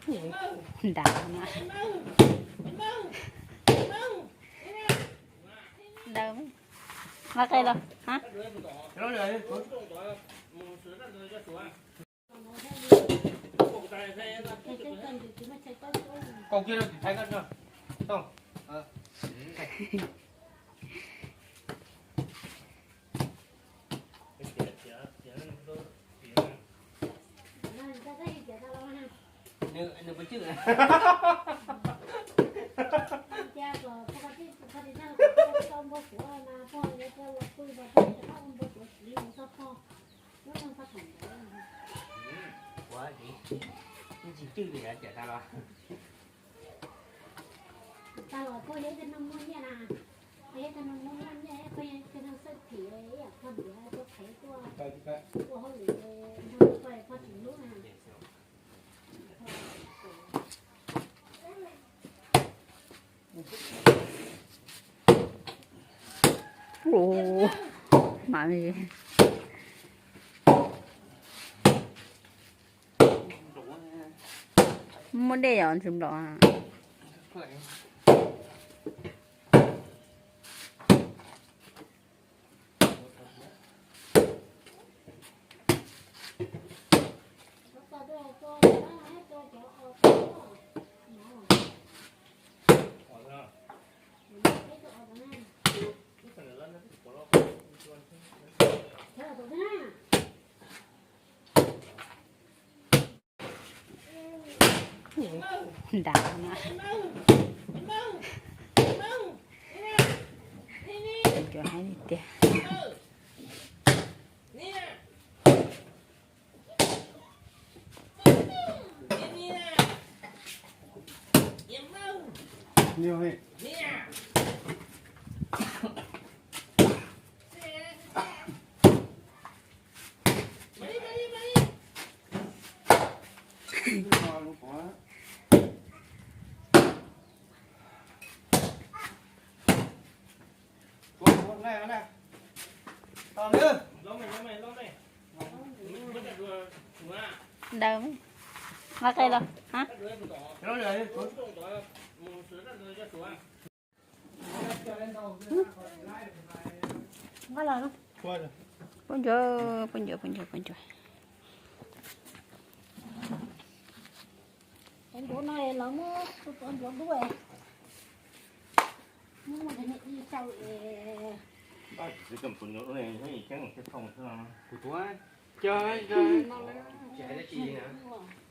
Nram no. Daws, nqa qe los. Ua, tsis cwj li, cas tas los, tas los koj yog ib tug neeg muaj nyiaj na, koj yog ib tug neeg muaj muaj nyiaj, koj yog ib tug neeg xawj phim, ib yam koj niam tuaj qhev tuaj ua hauj lwm, koj tsis hlub na. Ua, mam li muaj dej yom, tsis nplaum. Nram no. Cov hais li tiag. Daws, nqa qe los. Nqa los. Pub ntsuag, pub ntsuag, pub ntsuag, pub ntsuag. Cov ntsuav no lawv muab tua ntsuav dub, muab muag ib sau. Kuv tuav, kuv tuav, kuv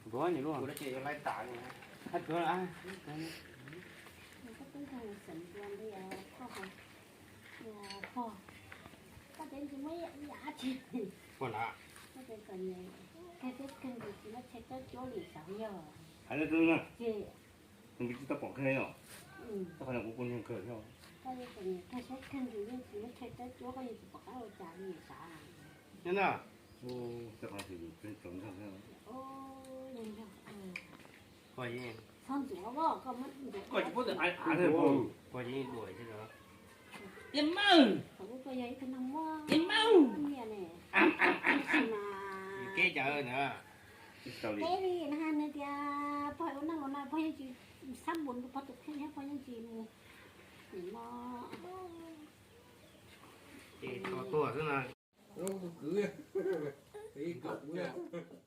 tuav nyuj lub. Hais tuav, hais lawv tsis tau pom kiag os. Nyob na. Koj tsis paub ntawm av, av, koj yeej duam xwb os. Tias Mauj, tias Mauj, kev cas na. Peb li na, nws tias pog ua neej los no pog yeej tsis xab npus rau pog tus kheej thiab pog yeej tsis mus nim no. Ces tso tuaj xwb na. Tus kwv, tus ib kaum ub.